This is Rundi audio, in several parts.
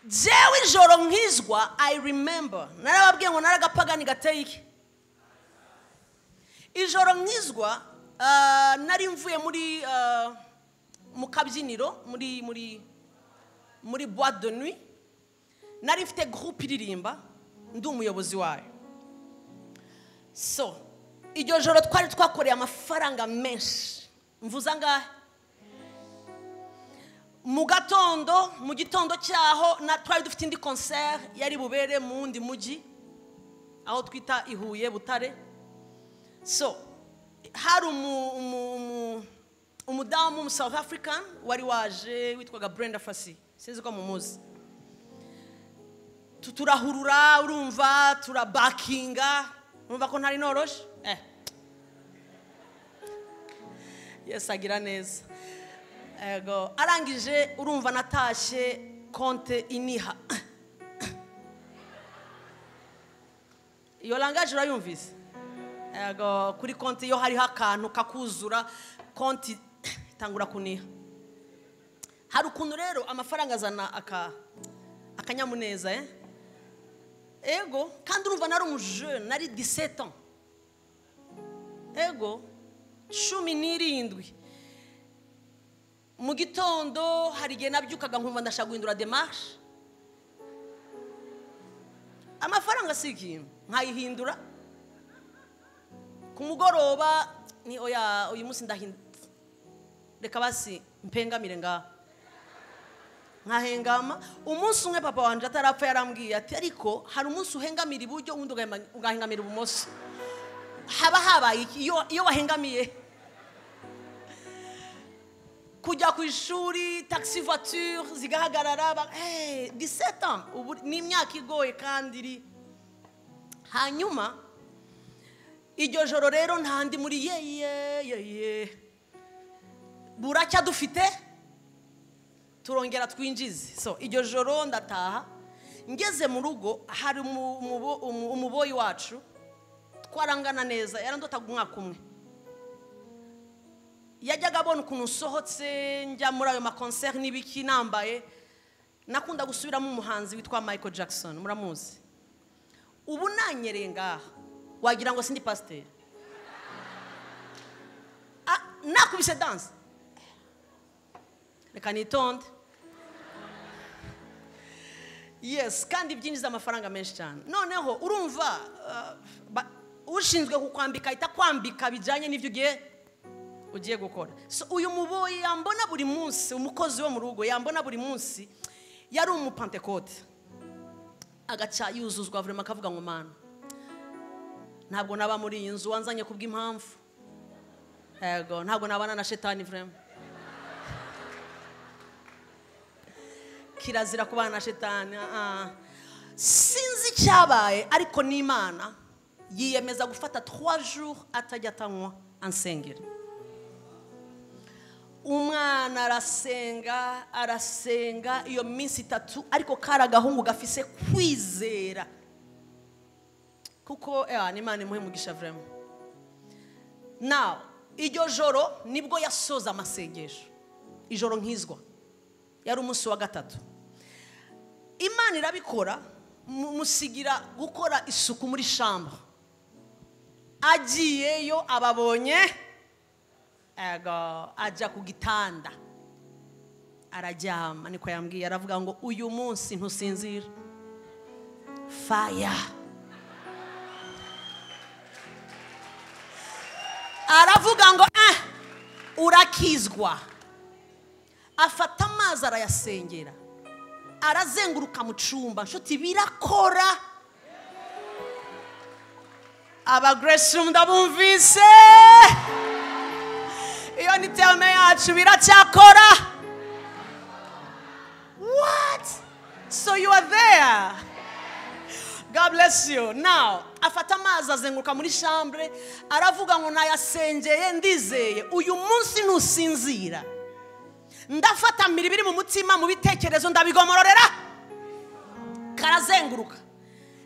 Jewe ijoro nkizwa, I remember narababwiye ngo naragapagani gateye iki. Ijoro nkizwa, nari mvuye muri mu kabyiniro, muri boîte de nuit. Nari mfite groupe iririmba, ndi umuyobozi wayo. So iryo joro twari twakoreye amafaranga menshi, mvuza angahe? Mu gatondo, mu gitondo cyaho na twari dufite indi concert yari bubere mu wundi mujyi aho twita i Huye, Butare. So hari umudamu mu South African wari waje witwaga Brenda Fassie, sinzi ko mumuzi. Turahurura, urumva turabakinga, urumva ko ntari noroshe. Yes, agira neza. Ego, arangije urumva natashye konte iniha. Iyo langage urayumvise? Ego, kuri konti iyo hariho akantu kakuzura konti itangura kuniha. Hari ukuntu rero amafaranga azana akanyamuneza, Ego, kandi urumva nari umujene, nari 17 ans. Ego, 17. Mu gitondo hari igihe nabyukaga nkumva ndashaka guhindura démarche. Amafaranga si ikintu, nkayihindura. Ku mugoroba ni oya, uyu munsi ndahindura, reka basi mpengamire ngaha. Nkahengama. Umunsi umwe papa wanje atarapfa yarambwiye ati ariko hari umunsi uhengamira iburyo undi ugahengamira ibumoso. Haba habaye iki iyo wahengamiye? Kujya ku ishuri, taxi voiture zigahagarara, 17 ans, ubu ni imyaka igoye kandi iri. Hanyuma iryo joro rero ntandi muri ye ye ye ye, buracya dufite turongera twinjize. So iryo joro ndataha, ngeze mu rugo hari umuboyi wacu twarangana neza, yarandotaga umwaka umwe. Yajyaga abona ukuntu nsohotse njya muri ayo maconcert n'ibiki nambaye. Nakunda gusubiramo umuhanzi witwa Michael Jackson, muramuzi. Ubu nanyereye ngaha wagira ngo sindi pasteur. Nakubise dance. Reka nitonde. Yes, kandi byinjiza amafaranga menshi cyane. Noneho urumva ushinzwe kukwambika ahita kwambika bijyanye n'ibyo ugiye gukora. So uyu muboyi yambona buri munsi, umukozi wo mu rugo yambona buri munsi, yari umupantekote. Agaca yuzuzwa vraiment akavuga ngo mana, ntabwo naba muri iyi nzu wanzanye kubw'impamvu. Ego, ntabwo nabana na shetani vraiment. Kirazira kubana na shetani. Sinzi cyabaye ariko n'Imana yiyemeza gufata 3 jours atajya atanywa ansengera. Umwana arasenga, arasenga iyo minsi 3, ariko kari agahungu gafise kwizera. Kuko n'Imana imuhe umugisha vraiment. Now, iryo joro nibwo yasoza amasengesho. Ijoro nkizwa. Yari umunsi wa 3. Imana irabikora, musigira gukora isuku muri chambre. Agiyeyo ababonye, ego, ajya ku gitanda araryama. Niko yambwiye, aravuga ngo uyu munsi ntusinzira. Fire. Aravuga ngo urakizwa. Afata amazi arayasengera, arazenguruka mu cyumba. Nshuti, birakora. Aba Grace Room ndabumvise, iyo ni terme yacu, biracyakora. What? So you are there. God bless you. Now, afata amazi azenguruka muri chambre, aravuga ngo nayasengeye ndizeye, uyu munsi ntusinzira. Ndafata mbiri biri mu mutima, mu bitekerezo ndabigomororera. Karazenguruka.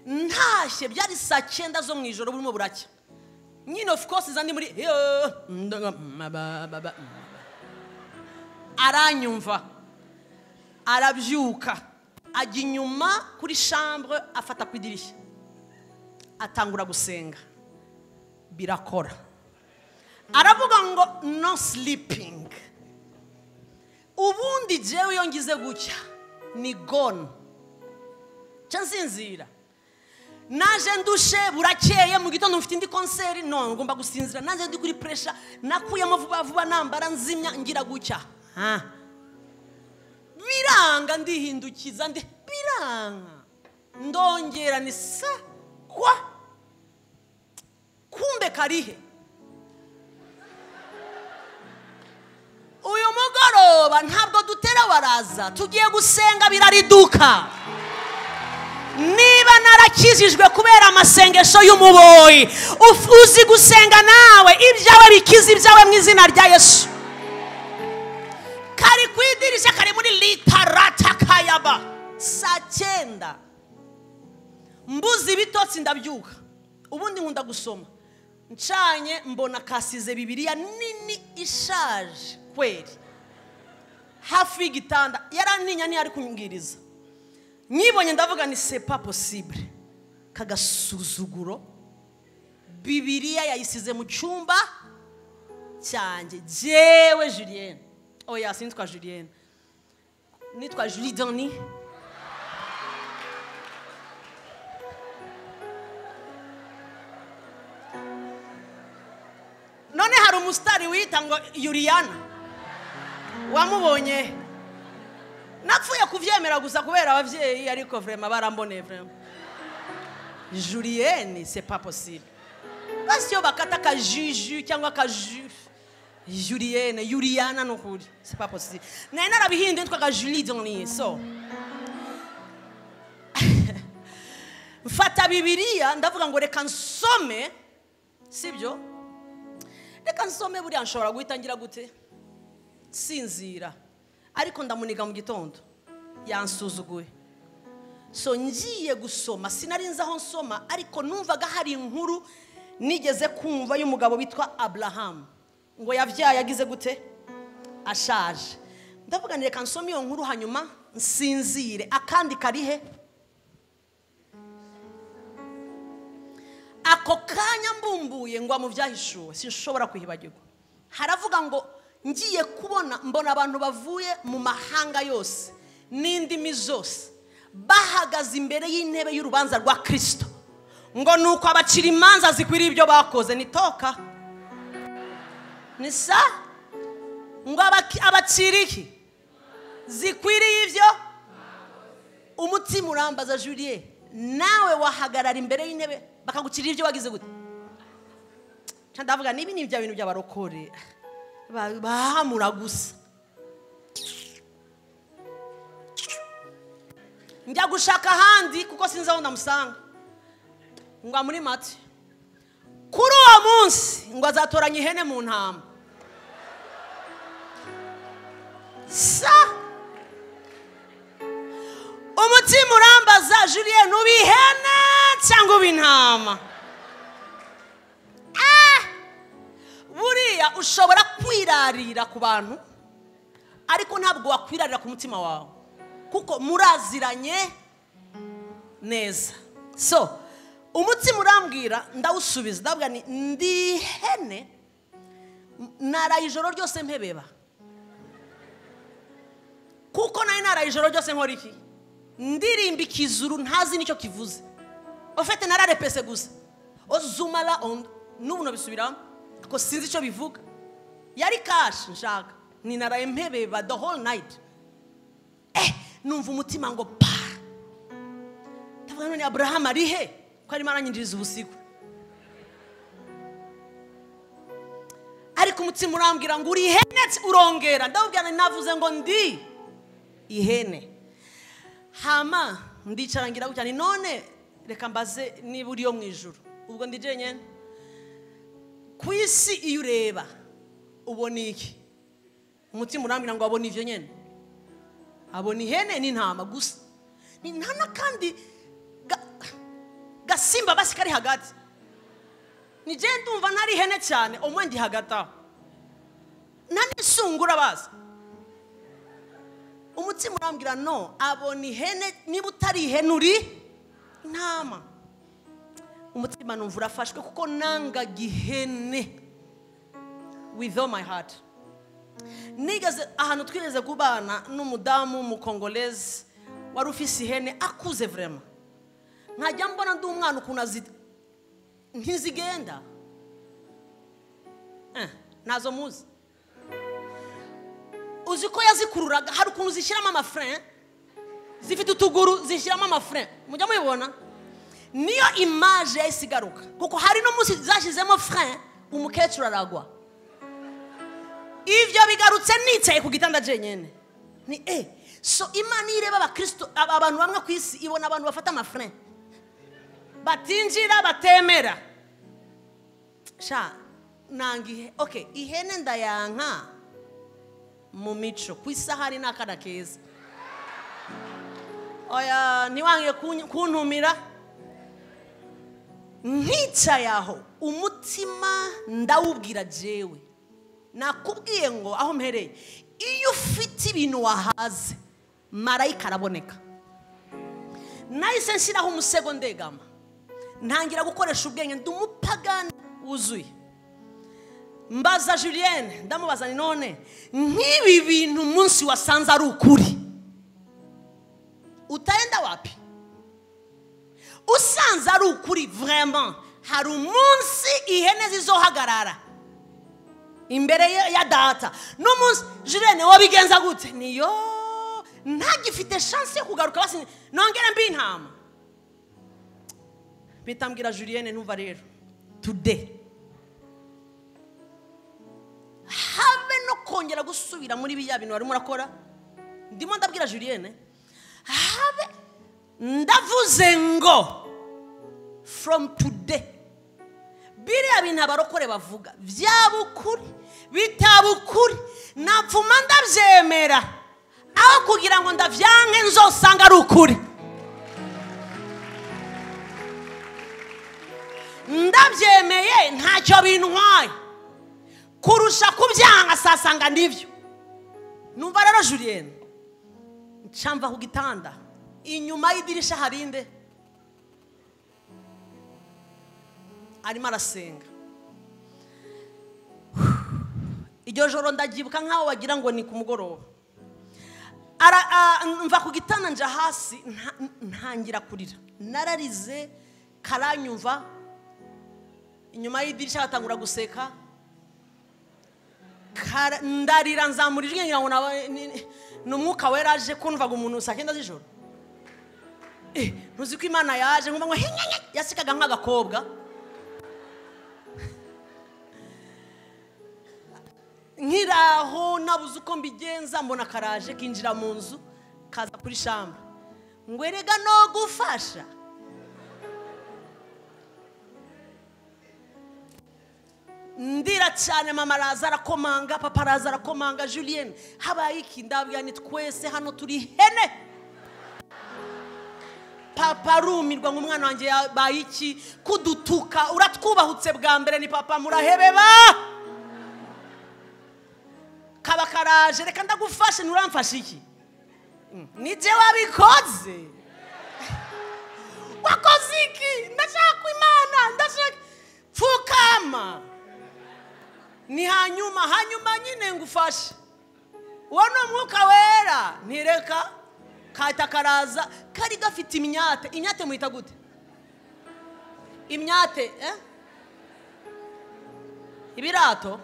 Ntashye byari saa 9 zo mu ijoro burimo buracya. Nyine of course zandi muri aranyumva, arabyuka. Ajya inyuma kuri chambre afata ku idirishya atangura gusenga birakora. Aravuga ngo no sleeping. Ubundi jewe iyo ngize gutya ni gone, nsinzira. Naje ndushe burakeye mu gitondo mfite indi concert, no ngomba gusinzira. Naje ndi kuri pressure, nakuyemo vuba vuba nambara nzimya ngira gutya. Biranga ndihindukiza ndi biranga ndongera ni sa kwa kumbe karihe. Uyu mugoroba ntabwo dutera waraza, tugiye gusenga birariduka. Niba narakijijwe kubera amasengesho y'umuboyi, uzi gusenga nawe ibyawe bikiza ibyawe mu izina rya Yesu. Kari ku idirishya kari muri litarata kayaba saa 9 mbuzi ibitotsi ndabyuka. Ubundi nkunda gusoma, ncanye mbona kasize Bibiliya nini ishaje kweri hafi y'igitanda. Yarantinya ntiyari kumbwiriza. Nyibonye ndavuga ni c'est pas possible. Kagasuzuguro, Bibiliya yayisize mu cyumba cyanjye. Jewe Julienne, oya sinitwa Julienne, nitwa Julie Dani. None hari umusitari wita ngo Yuriana, wamubonye? Napfuye kuvyemera gusa kubera abavyeyi, ariko vraiment baramboneye vraiment. Julienne, c'est pas possible. Basi yo bakata ka juju cyangwa ka ju Julienne, Yuriana no kuri, c'est pas possible. Naye narabihinduye nitwa ka Julie Dani. So mfata Bibiliya ndavuga ngo reka nsome, sibyo? Reka nsome buriya nshobora guhitangira gute sinzira. Ariko ndamuniga mu gitondo yansuzuguye. So ngiye gusoma, sinarinze aho nsoma, ariko numvaga hari inkuru nigeze kumva y'umugabo witwa Abraham ngo yavyaye agize gute ashaje. Ndavuga ni reka nsome iyo nkuru hanyuma nsinzire. Akandi karihe? Ako kanya mbumbuye ngo amuvyahishuwe sinshobora kwibagirwa. Haravuga ngo ngiye kubona mbona abantu bavuye mu mahanga yose n'indimi zose bahagaze imbere y'intebe y'urubanza rwa Kristo, ngo nuko abacira imanza zikwiriye ibyo bakoze. Nitoka nisa ngo abacira iki zikwiriye ibyo. Umutima urambaza, Julie, nawe wahagarara imbere y'intebe bakagucira ibyo wagize gute? Ndavuga nibi ni ibya bintu by'abarokore bahamura gusa. Njya gushaka ahandi kuko sinzi aho ndamusanga. Ngo muri mati kuri uwo munsi ngo azatoranya ihene mu ntama. Sa umutima urambaza, Julien, uba ihene cyangwa uba intama? Buriya ushobora kwirarira ku bantu, ariko ntabwo wakwirarira ku mutima wawe kuko muraziranye neza. So umutima urambwira, ndawusubiza ndavuga ni ndi ihene, naraye ijoro ryose mpebeba. Kuko nari naraye ijoro ryose nkora iki? Ndirimba ikizuru ntazi nicyo kivuze. Ofete nararepese gusa ozumala on n'ubu nabisubiramo ko sinzi icyo bivuga. Yari cash nshaka ni naraye mpebeba the whole night. Numva umutima ngo pa. Ndavuga none Abraham ari he ko arimo aranyinjiriza ubusiku? Ariko umutima urambwira ngo uri ihene, urongera. Ndabwira navuze ngo ndi ihene. Hama ndicara ngira gutya ni none reka mbaze niba uri yo mu ijuru. Ubwo ndi jenyene ku isi iyo ureba ubona iki? Umutima urambwira ngo abona ivyo nyene, abona ihene n'intama gusa, ni nta n'akandi gasimba basi kari hagati. Ni je ndumva ntari ihene cyane, umwe ndi hagati aho, nta n'isungura bazi. Umutima urambwira no, abona ihene, niba utari ihene uri intama. Umutima numva urafashwe kuko nangaga ihene with all my heart. Nigeze ahantu twigeze kubana n'umudamu w'umukongolezi wari ufise ihene akuze vraiment. Nkajya mbona ndi umwana ukuntu ntizigenda. Nazo muzi. Uzi ko yazikururaga, hari ukuntu zishyiramo amafrein, zifite utuguru zishyiramo amafrein, mujya mubibona? Niyo image yahise igaruka, kuko hari n'umunsi zashyizemo frein, umukecuru aragwa. Ivyo bigarutse nicaye ku gitanda jenyene. Ni so Imana ireba abakristo, abantu bamwe ku isi ibona abantu bafata amafrein, batinjira batemera. Sha nangi, okay, ihene ndayanka mu mico ku isahani n'akana keza. Oya ntiwange kuntumira. Nkicaye aho umutima ndawubwira jewe, nakubwiye ngo aho mpereye, iyo ufite ibintu wahaze marayika araboneka. Nahise nshyiraho umusego ndegama, ntangira gukoresha ubwenge, ndi umupagani wuzuye. Mbaza Julienne, ndamubaza ni none nk'ibi bintu umunsi wasanze ari ukuri utaenda wapi? Usanze ari ukuri vraiment, hari umunsi ihene zizohagarara imbere ya data. N'umunsi Julienne wabigenza gute? Niyo ntagifite chance yo kugaruka, basi nongere mbi intama. Mpita Julienne, ntumva rero today habe no kongera gusubira muri biya bintu warimo urakora. Ndimo ndabwira Julienne, habe ndavuze ngo from today biriya bintu abarokore bavuga byabukuri bitabukuri napfuma ndabyemera, aho kugira ngo ndavyanke nzosanga ari ukuri. Ndabyemeye ntacyo bintwaye kurusha kubyanga sasanga nivyo. Numva rero Julienne ncamva ku gitanda, inyuma y'idirisha harinde arimo arasenga. Iryo joro ndagyibuka nkaho wagira ngo ni ku mugoroba. Mva ku gitanda nja hasi ntangira kurira, nararize karanyumva. Inyuma y'idirisha batangura guseka, ndarira nzamura ijwi ngira ngo ni umwuka wera aje kumvaga umuntu saa 9 z'ijoro. Ntuzi ko Imana yaje, nkumva ngo yasekaga nk'agakobwa. Nkiraho nabuze uko mbigenza, mbona karaje kinjira mu nzu kaza kuri shamba, ngo erega no gufasha. Ndira cyane, mama araza arakomanga, papa araza arakomanga, Julienne habaye iki? Ndabwira ni twese hano turi hene. Papa arumirwa ngo umwana wanjye yabaye iki kudutuka, uratwubahutse bwa mbere ni papa murahebeba. Kaba karaje, reka ndagufashe, nturamfashe iki? Nije wabikoze. Wakoze iki? Ndashaka Imana, ndashaka pfukama. Ni hanyuma, hanyuma nyine ngufashe. Uwo ni umwuka wera. Ntireka kata karaza kari gafite imyate. Imyate muhita gute? Imyate Ibirato.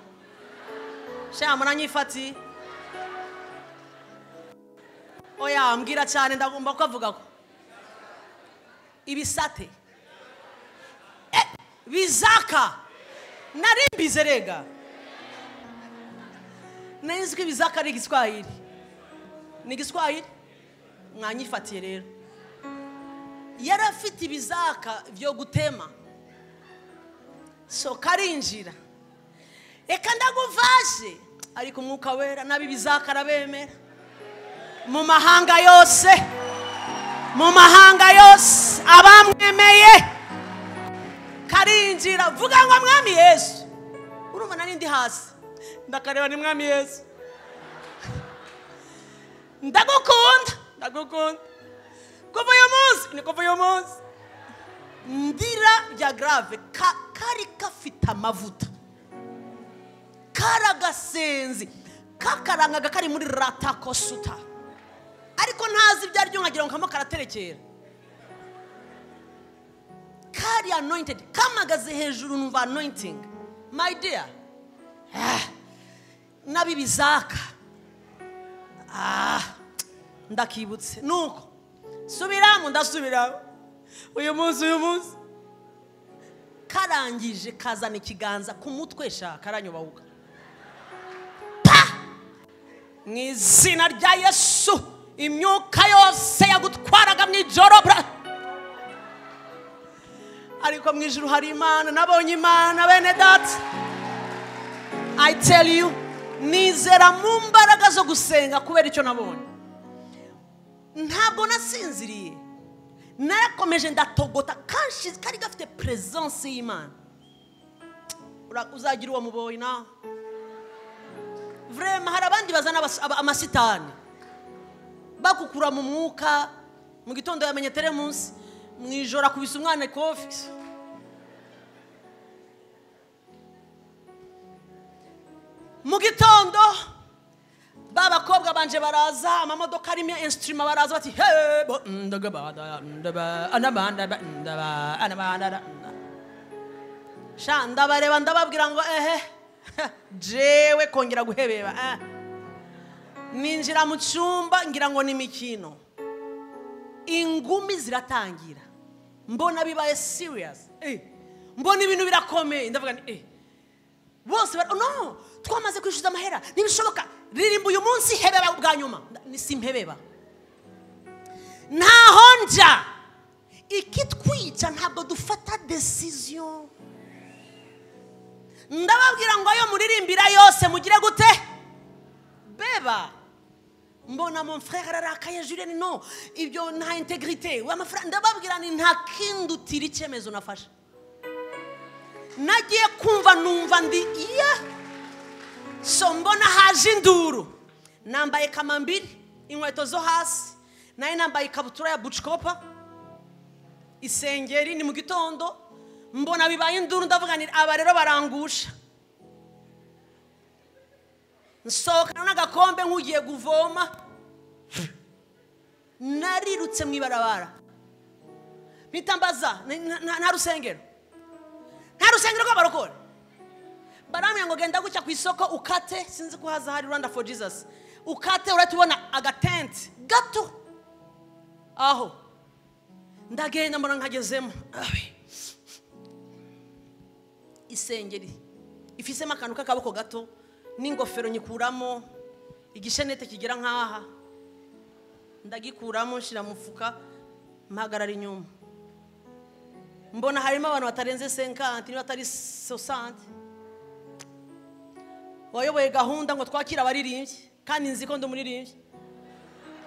Sha muranyifati. Oya mbwira cyane ndagomba kuvuga ko ibisate bizaka narimbize rega. Nari ko ibizaka ari igiswahili. Ni igiswahili mwanyifatiye rero. Yari afite ibizaka byo gutema, so karinjira, reka ndagufashe. Ariko umwuka wera nabi bizaka arabemera mu mahanga yose, mu mahanga yose abamwemeye. Karinjira, vuga ngo mwami Yesu. Urumva nari ndi hasi ndakareba ni mwami Yesu. Ndagukunda, ndagukunda. Kuva uyu munsi, ni kuva uyu munsi. Ndira bya grave, kari gafite amavuta. Karagasenzi, kakarangaga kari muri ratakosuta. Ariko ntazi ibyo aryo nkagira ngo kamo karaterekera. Kari anointed, kamagaze hejuru numva anointing. My dear. Nabibizaka. Ndakibutse. Nuko subiramo ndasubiramo. Uyu munsi uyu munsi. Karangije kazana ikiganza ku mutwe sha karanyubahuka. Pa! Mu izina rya Yesu imyuka yose yagutwaraga mu ijoro bra. Ariko mu ijuru hari Imana, nabonye Imana bene data. I tell you, nizera mu mbaraga zo gusenga kubera icyo nabonye. Ntabwo nasinziriye, narakomeje ndatogota kanshi kari gafite presence y'Imana. Uzagira uwo muboyi na vraiment. Hari abandi bazana amasitani bakukura mu mwuka, mu gitondo yamenye teremunsi, mu ijoro akubise umwana ikofi. Mu gitondo babakobwa banje baraza, amamodoka arimo instrument baraza bati he bo ndagabada ndaba anabanda ndaba anabanda. Sha ndabareba ndababwira ngo ehe jewe kongera guhebeba. Ninjira mu cyumba ngira ngo ni imikino, ingumi ziratangira, mbona bibaye serious, mbona ibintu birakomeye, ndavuga nti bose no twamaze kwishyuza amahera ntibishoboka, ririmba uyu munsi hebeba bwa nyuma. Simpebeba ntaho nja. Ikitwica ntabwo dufata decision. Ndababwira ngo ayo muririmbira yose mugire gute beba. Mbona mon frère ararakaye, Julien no ibyo nta integrité amafaranga. Ndababwira ni nta kindutira icyemezo nafashe. Nagiye kumva numva ndi iya so mbona haje induru. Nambaye kamambiri, inkweto zo hasi, naye nambaye ikabutura ya buchikopa, isengeri. Ni mu gitondo mbona bibaye induru, ndavuga nti aba rero barangusha. Nsohokana n'agakombe nk'ugiye guvoma, narirutse mu ibarabara mpitambaza nta rusengero, nta rusengero rw'abarokore. Barambwira ngo genda gucya ku isoko ukate, sinzi ko haza hari Rwanda for Jesus, ukate urahita ubona agatente gato aho. Ndagenda mbona nkagezemo, isengeri ifisemo akantu k'akaboko gato n'ingofero nyikuramo, igishenete kigera nkaha ndagikuramo nshira mu mufuka, mpagarara inyuma. Mbona harimo abantu batarenze 50 niba atari 60. Wayoboye gahunda ngo twakira abaririmbyi, kandi nzi ko ndi umuririmbyi,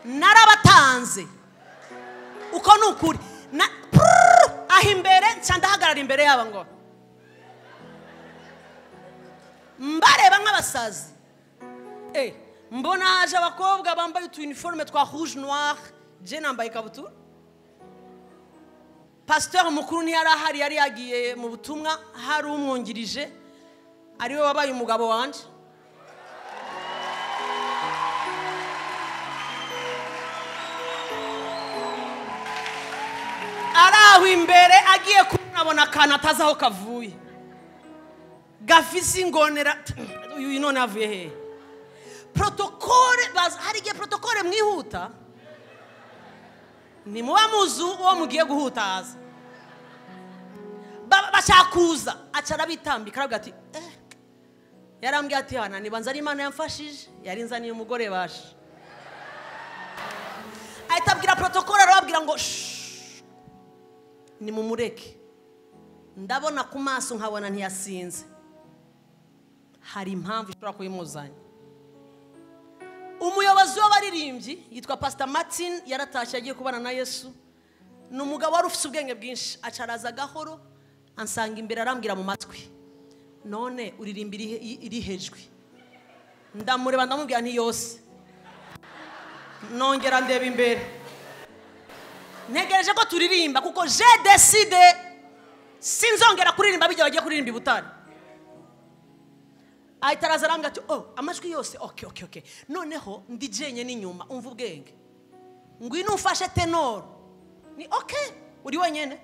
narabatanze uko ni ukuri. Aho imbere nca ndahagarara imbere yabo ngo mbareba nk'abasazi. Mbona haje abakobwa bambaye utu uniforme twa rouge noir, je nambaye ikabutura. Pasteur mukuru ntiyari ahari, yari yagiye mu butumwa, hari umwungirije ariwe wabaye umugabo wanje. Araho imbere agiye kubona akantu atazi aho kavuye, gafise ingonera. Uyu none avuye hehe? Protokole, hari igihe protokole mwihuta, ntimuba muzi uwo mugiye guhutaza. Bashaka kuza aca arabitambika, aravuga ati yarambwiye ati hana nibanza ari Imana yamfashije, yarinzaniye umugore bashe. Ahita abwira protokole, arababwira ngo nimumureke. Ndabona ku maso nkabona ntiyasinze, hari impamvu ishobora kuyimuzanya. Umuyobozi w'abaririmbyi yitwa Pastor Martin, yaratashye agiye kubana na Yesu. Ni umugabo wari ufite ubwenge bwinshi, acaraza gahoro ansanga imbere, arambwira mu matwi, none uririmba iri hejwi? Ndamureba ndamubwira nti yose. Nongera ndeba imbere, ntegereje ko turirimba kuko j'ai décidé sinzongera kuririmba bijya bagiye kuririmba i Butare. Ahita araza arambwira ati oh amajwi yose okay okay okay, noneho ndi jenye n'inyuma umva ubwenge, ngwino umfashe tenor. Ni okay uri wenyene,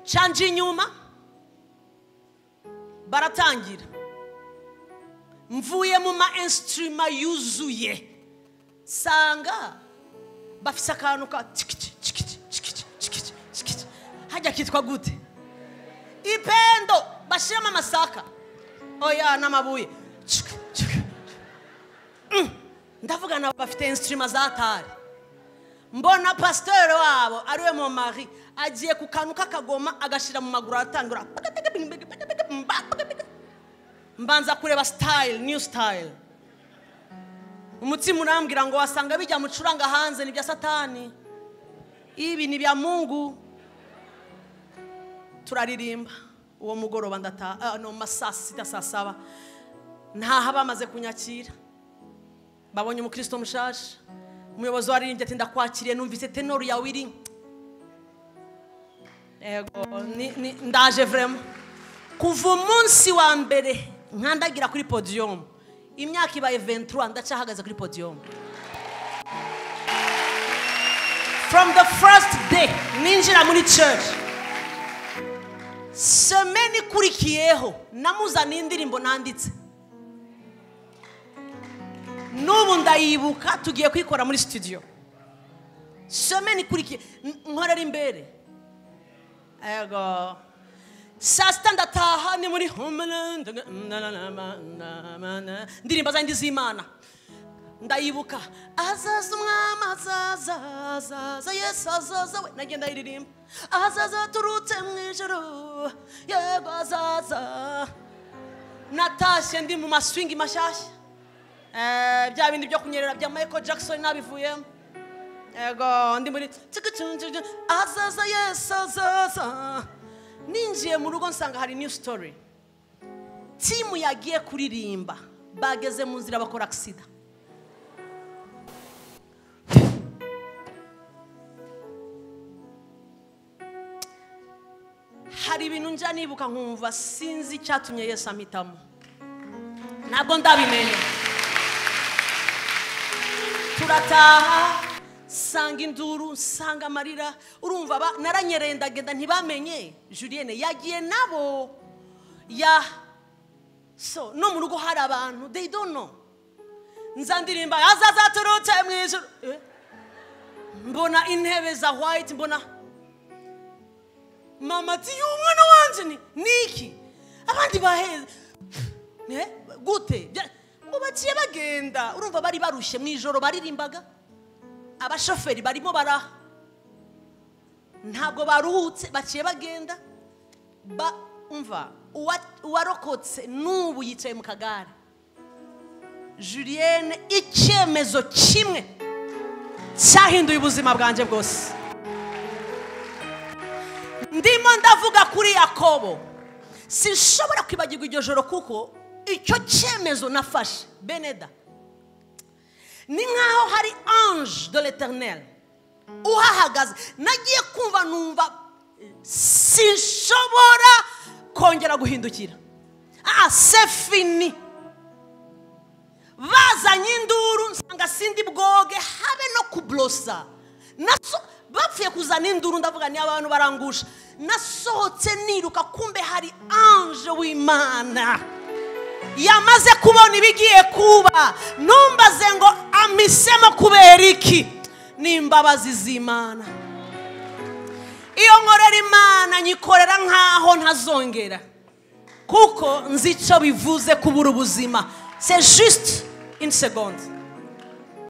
canje inyuma. Baratangira, mvuye mu ma instrument yuzuye, sanga bafise akantu ka tiki tiki tiki tiki tiki, hajya kitwa gute, ipendo bashiramo amasaka oya n'amabuye. Ndavuga nabo bafite instrument za tari. Mbona pasteur wabo ariwe mon mari agiye ku kantu k'akagoma agashira mu maguru atangura. Mbanza kureba style, new style. Umutima urambwira ngo wasanga bijya mucuranga hanze ni bya satani, ibi ni bya Mungu. Turaririmba uwo mugoroba ndata no masaa 6 saa 7 ntaha bamaze kunyakira, babonye umukristo mushasha. Umuyobozi waririmbye ati ndakwakiriye numvise tenor yawe iri ego ni ndaje vraiment. Kuva umunsi wa mbere nkandagira kuri podium, imyaka ibaye 23 ndacyahagaze kuri podium. From the first day ninjira muri church, semaine ikurikiyeho namuzana indirimbo nanditse, n'ubu ndayibuka, tugiye kwikora muri studio. Semaine ikurikiye nkorera imbere ego saa sita ndataha ni muri ndirimba zandi z'Imana ndayibuka, azaza umwami azaza azaza Yesu azaza we, nagenda ndayiririmba, azaza aturutse mu ijuru yego azaza. Natashye ndi mu maswingi mashyashya, bya bindi byo kunyerera bya Michael Jackson nabivuyemo. Ego ndi muri azaza Yesu azaza. Ninjiye mu rugo nsanga hari new story. Timu yagiye kuririmba bageze mu nzira bakora accident. Hari ibintu nja nibuka nkumva sinzi icyatumye Yesu ampitamo, ntabwo ndabimenya. Turataha sanga induru, sanga amarira, urumva naranyereye ndagenda ntibamenye Julienne yagiye nabo ya so no mu rugo hari abantu they don't know. Nzandirimba azaza aturutse mu ijuru, mbona intebe za white, mbona mama ati umwana wanje ni niki, abandi baheze gute ngo baciye bagenda. Urumva bari barushye mu ijoro baririmbaga, abashoferi barimo bara ntabwo baruhutse, baciye bagenda. Umva uwarokotse n'ubu yicaye mu kagare. Julienne, icyemezo kimwe cyahinduye ubuzima bwanjye bwose. Ndimo ndavuga kuri Yakobo, sinshobora kwibagirwa iryo joro kuko icyo cyemezo nafashe Beneda ni nkaho hari ange de l'Éternel uhahagaze. Nagiye kumva numva sinshobora kongera guhindukira. C'est fini. Bazanye induru nsanga sindi bwoge habe no kublosa. Bapfuye kuzana induru ndavuga ni abantu barangusha. Nasohotse niruka, kumbe hari ange w'Imana yamaze kubona ibigiye kuba. Numbaze ngo amisemo kubera iki? Ni imbabazi z'Imana. Iyo nkorera Imana nyikorera nkaho ntazongera, kuko nzi icyo bivuze kubura ubuzima. C'est juste une seconde.